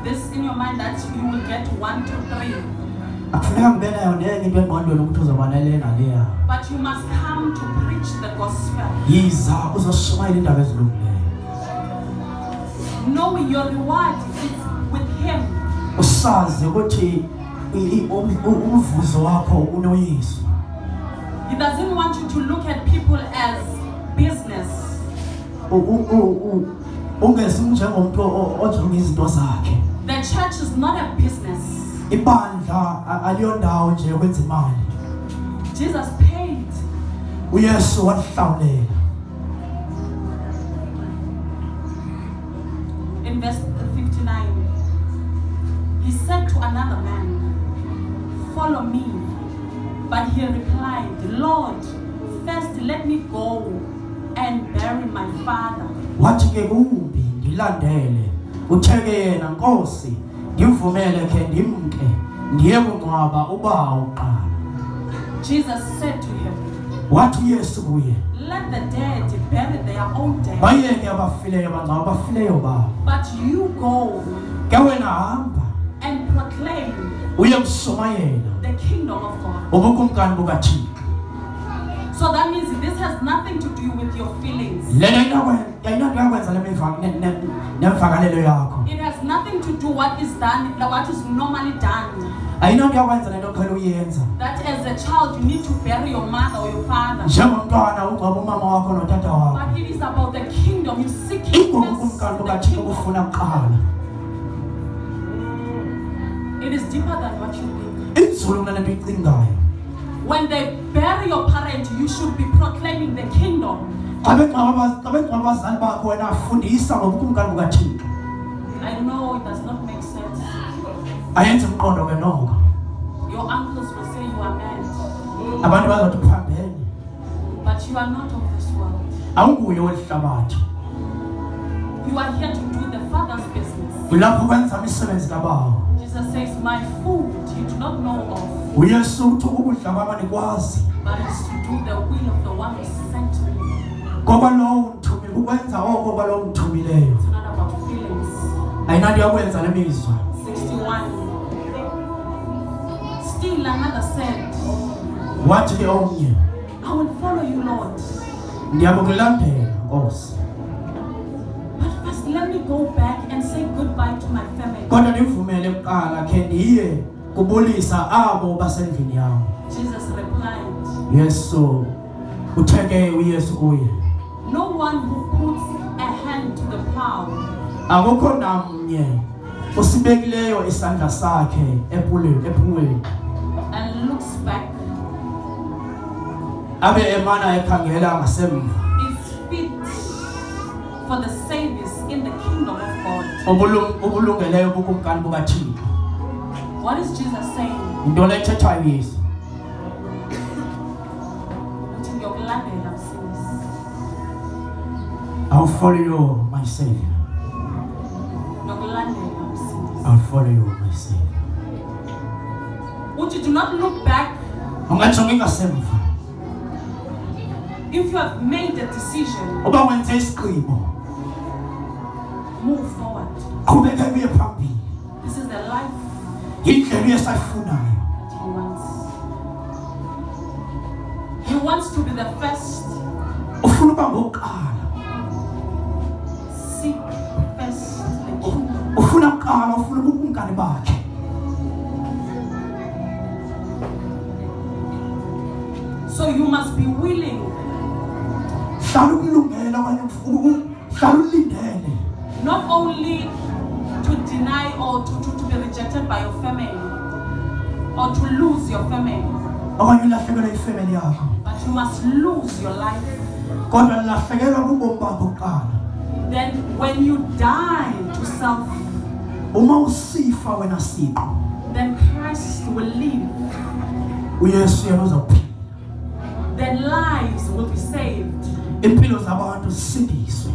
this in your mind that you will get one, two, three. Akufuneka ngibe nayo nenye into engqondweni ukuthi uzoba nale naleya. But you must come to preach the gospel. Yiza uzoshumayela indaba ezilungileyo. Knowing your reward is with him. Usazi ukuthi umvuzo wakho unoYesu. He doesn't want you to look at people as business. Ungesi njengomuntu ojonga izinto zakhe. The church is not a business. Ibandla aliyondawo nje yokwenza imali. Jesus paid. uYesu wahlawulela. In verse 59, he said to another man, "Follow me." But he replied, "Lord, first let me go and bury my father." Wathi ke kuwumbi ndilandele. Uthe ke yena, Nkosi, ndivumele khe ndimke ndiye kungcwaba ubawo kuqala. Jesus said to him, Wathi uYesu kuye, "Let the dead bury their own dead, bayeke abafileyo bangcwaba abafileyo babo. but you go Ke wena hamba and proclaim uye kushumayela the kingdom of God." ubukumkani bukaThixo. So that means this has nothing to do with your feelings. Lena ayinanto yakwenza nemvakalelo yakho. It has nothing to do what is done, what is normally done. Ayinanto yakwenza nento oqhele uyenza. That as a child you need to bury your mother or your father. Njengomntwana ungcwaba umama wakho notata wakho. But it is about the kingdom. You seek first Ingobukumkani the bukaThixo kingdom. bufuna kuqala. It is deeper than what you think. Inzulu kunale nto uyicingayo. When they bury your parent, you should be proclaiming the kingdom. Xa bengcwaba abazali bakho wena fundisa ngobukumkani bukaThixo. I know it does not make sense. Ayenzi umqondo ke noko. Your uncles will say you are mad, Abantu bazothi uphambene. but you are not of this world. Awunguye welihlabathi. You are here to do the Father's business. Kulapho kwenza imisebenzi kaBawo. Jesus says, "My food you do not know of, uYesu uthi ukudla kwam andikwazi, but it's to do the will of the one who sent me." ngoba lowo undithumile, kukwenza oko kwalowo undithumileyo. It's not about feelings. Ayinanto yakwenza nemizwa. 61. Still another said, Wathi ke omnye, "I will follow you, Lord. Ndiyakukulandela, Nkosi. But first let me go back and say goodbye to my family." Kodwa ndivumele kuqala khe ndiye kubulisa abo basendlini yam. Jesus replied, Yesu uthe ke uYesu kuye, "No one who puts a hand to the plow akukho namnye usibekileyo isandla sakhe epulweni and looks back abe emana ekhangela ngasemva is fit for the service in the kingdom of God." Obulungeleyo bukumkani bukaThixo. What is Jesus saying? Yintoni le ithethayo uYesu? Uthi ngiyokulandela Msindisi. I'll follow you, my Savior. Ngiyokulandela Msindisi. I'll follow you, my Savior. Uthi do not look back. Ungajongi ngasemva. If you have made a decision, Uba wenze isigqibo, move forward. qhubeka uye phambili. This is the life Yindlela uYesu ayifunayo. that he wants. He wants to be the first. Ufuna uba ngokuqala. Seek first the kingdom. Ufuna kuqala, ufuna ubukumkani bakhe. So you must be willing Hlala ukulungela okanye hlala ulindele. not only to deny or to be rejected by your family or to lose your family, Okanye ulahlekelwe yifemeli yakho. but you must lose your life. Kodwa lahlekelwa kubomi bakho kuqala. Then when you die to self, Uma usifa wena siqu, then Christ will live. uYesu yena uzophila. Then lives will be saved. Impilo zabantu zisindiswe.